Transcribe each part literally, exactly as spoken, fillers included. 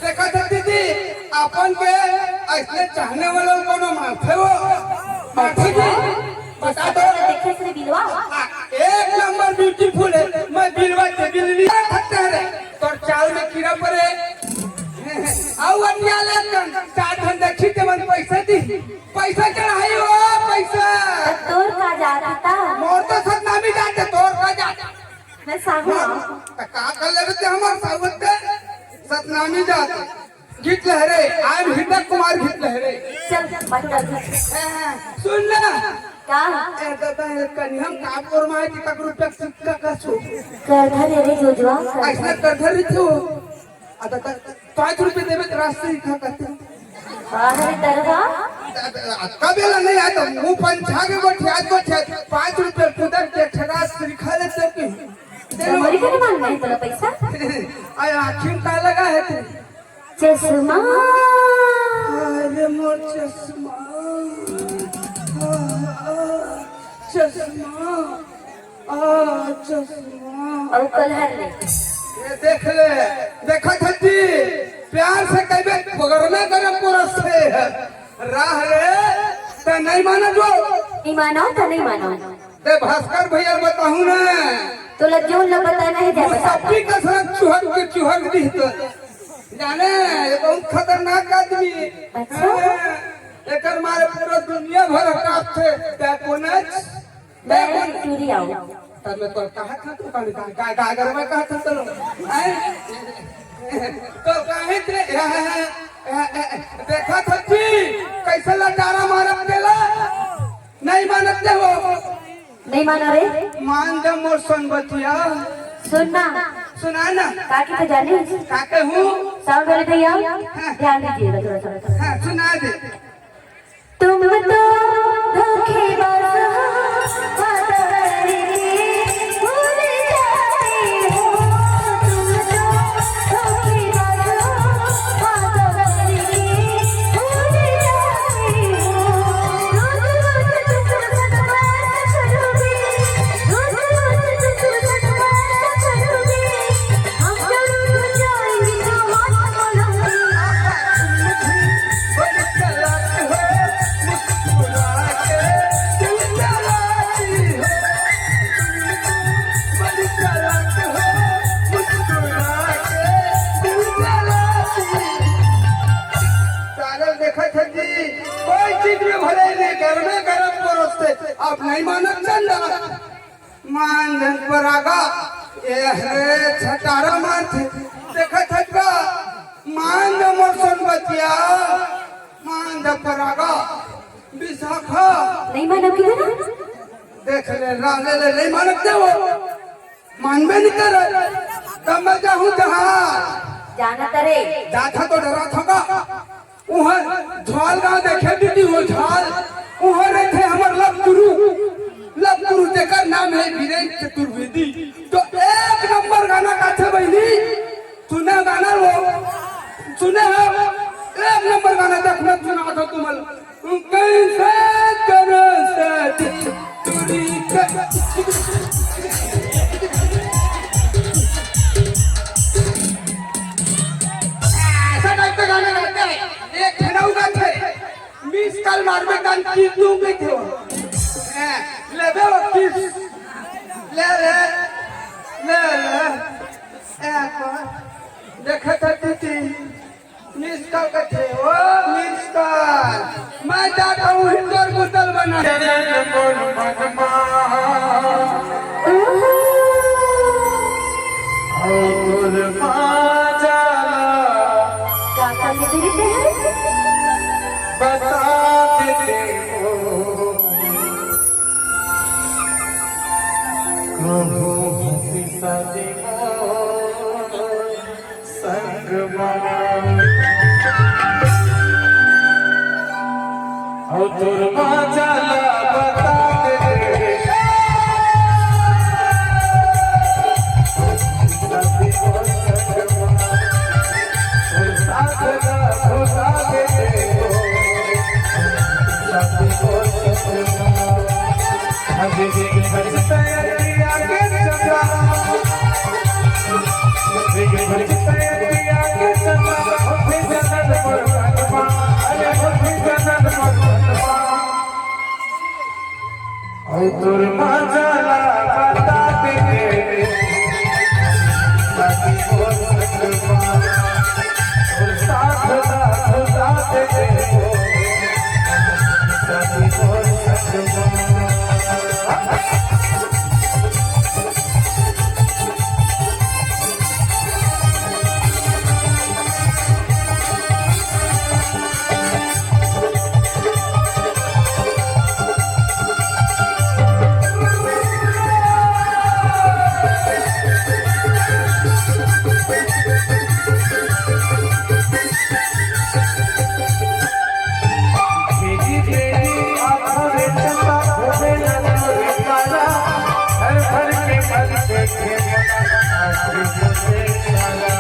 देखा था दीदी, अपन के ऐसने चाहने वाला कोनो माथे हो, माथे की बता दो। देखे से बिलवा। एक नंबर ब्यूटीफुल है। मैं बिलवा के बिलवा थकते हैं रे। तोर चाल में कीड़ा पड़े। आओ अटिया ले, चार ठन देखी के मन पैसा दी। पैसा चढ़ाई हो, पैसा। तोर का जात था? मोर तो सतनामी जात है, तोर का जात? मैं साहू हूँ। त का कर लेबे ते हमर साहू ते? सतनामी जात। गीत लहरे, I am हिंदक कुमार गीत लहरे। चल, बंद कर दे। ए, सुन ना। का? ए, दादा, ए, कनी हम का बोर माय कि तक रुपया सिक्का का छो। कर धर रे जोजवा, कर ऐसने धर। कर धर रही थी वो। आ, दादा, पाँच रुपये देबे त रास्ते ही खा करते। अरे दरवा। कब एला नहीं आया तो मुंह पंछा के गोठिया, गोठिया, पाँच रुपये खुदर के ठेरा सिखा लेते कि। हमारी का नहीं मालूम है तोला पैसा? अरे आँखी में का लगा है तेरे? चश्मा। अरे मोर चश्मा। आ, आ, चश्मा। आ, चश्मा। अउ कलहर ले। ये देख ले, देखा छठी, प्यार से कहबे, गरमे गरम परस से। राह रे, त नहीं माना जो। नहीं मानो त नहीं मानो। ते भास्कर भैया बताहूँ ना। तोला जोन ला बताना है, जा बता। मुसफ्फी कसरत चुहक के चुहक दी तो। जाने, ये बहुत खतरनाक आदमी। अच्छा। हाँ, एकर मारे पूरा दुनिया भर कांपथे। ते कोन अच? ते कोन? मैं टूरी आऊँ। तब मैं तो कहा था तू कौन का, का, का अगर मैं कहा था चलो। हैं? तो कहे थे, देखा था कि कैसे लटारा मारत तेला? नहीं मानते हो? नहीं मानो रे। मान जा मोर संगतिया। सुन ना। सुना ना। का की तो जाने? का कहूँ? साउंड वाले भैया, हाँ। ध्यान दीजिएगा थोड़ा सा। हाँ, सुना दे। तुम तो धोखेबाज हो, वादा करके भूल जाते हो। तुम तो धोखेबाज हो, वादा करके भूल जाते हो। रोज रोज तुम तो सतबात करोगे, रोज रोज तुम तो सतबात करोगे। हम जरूर जाएंगे तो मत बोलोगे। सारे देखत हे जी, कोई चीज में भले नहीं, गरमे गरम परोसते, आप नहीं मानत चंदा। मान धन परागा, ए हरे छटारा मारथे, देखत हे का? मान धन मोर संगतिया, मान धन परागा, विशाखा। नहीं मानो कि ना? देख ले, राह ले, ले, नहीं मानत ते वो। मानबे नहीं करे। तब मैं जाहूँ जहाँ। जाना तरे। जाथा तो डरा था का? उहर झोल गाँव देखे दीदी हो झोल, उहर रहिथे हमर लव गुरु, लव गुरु जेकर नाम है वीरेंद्र चतुर्वेदी। तो एक नंबर गाना गाथे बहिनी, सुने गाना वो, सुने हो, एक नंबर गाना देख मैं सुना दो तुम। कैसे करे से दूरी कर। ऐसा टाइप का गाना गाते हैं। एक ठेना उगाथे, मिस कॉल मारबे तन किस दूंगी थी वो। ए, लेबे वो किस। ले ले, ले ले। ए, कौन? देखा था दीदी, मिस कॉल कथे, ओ मिस कॉल। मैं जाता हूँ हिंदोर बोतल बना। बता देते हो, कहो हंसी सा दिल संग बना। और तोर बाजा ला बता दे। तेरी तेरी आँखों में चंदा घूमे लगा रे काला, घर भर के मन देखे मोला आँखों से काला।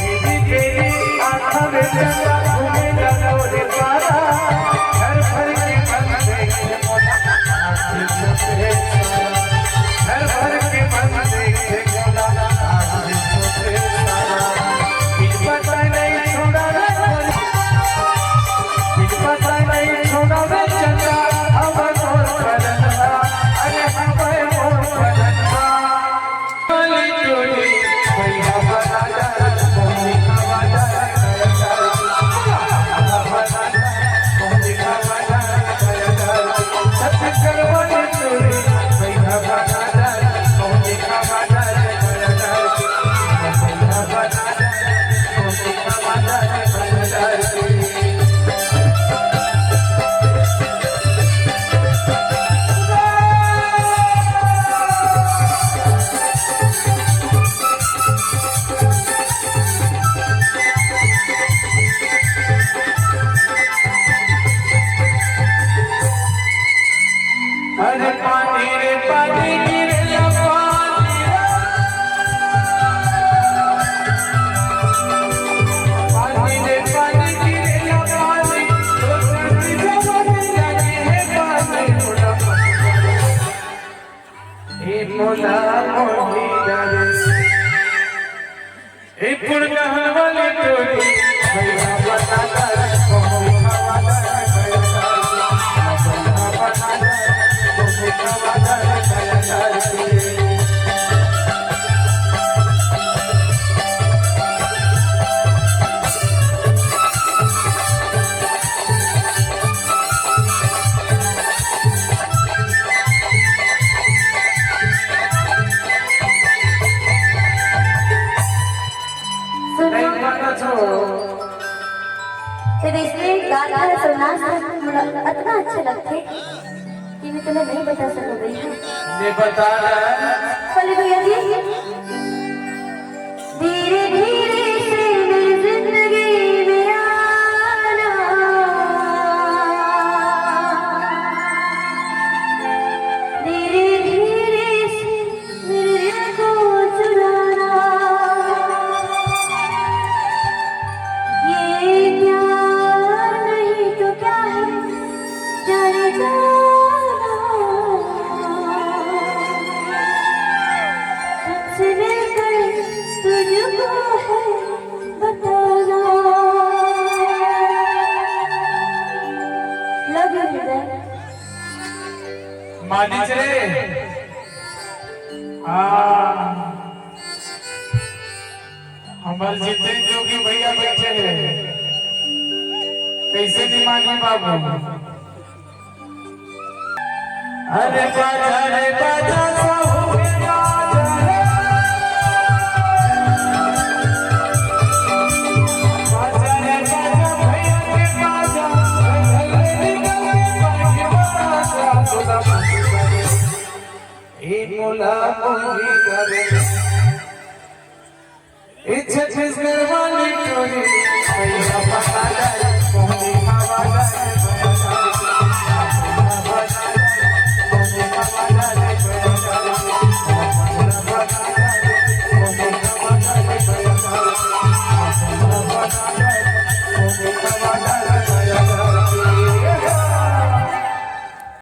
तेरी तेरी आँखों में चंदा घूमे लगा रे काला, घर भर के मन देखे मोला आँखों से काला। घर भर के मन देखे मोला आँखों से काला। बिन बताए नहीं छोड़ा रे कोई, बिन बताए नहीं छोड़ा रे चंदा, अब मोर परनवा, अरे अब मोर परनवा। अरे पानी रे पानी गिरेला पानी रे। पानी रे पानी गिरेला पानी, तो सर्दी जवानी लगे है पानी मोला। ए मोला मोही डरे। ए पुरनहर वाली टोली, भैया बता दे, कौन खावा दे, भैया बता दे, कौन खावा दे, कौन खावा दे, भैया बता दे। सुनो। नहीं, मत छो। तेरे इसलिए गाना सुनना मोला अतना अच्छा लगथे कि मैं तुम्हें नहीं बता सकूं भैया। ये बता ना। बोले भैया जी, धीरे धीरे से मेरी जिंदगी में आना, धीरे धीरे से मेरे दिल को चुराना, ये प्यार नहीं तो क्या है, जाने जाना। तुझसे मिलकर तुझको है बताना। Love you, हृदय। मानिस रे। हाँ। हमर जितेन जोगी भैया बैठे हे, कैसे नहीं मानी बाबू? अरे बाजा रे बाजा, साहू के बाजा रे। बाजा रे बाजा, भैया के बाजा। घर ले निकल के बाजी बजा, बोला बाजी बजा। ए मोला मोही करे। ए छत्तीसगढ़ वाली टोली, भैया बता दे, मोहनी हवा दे।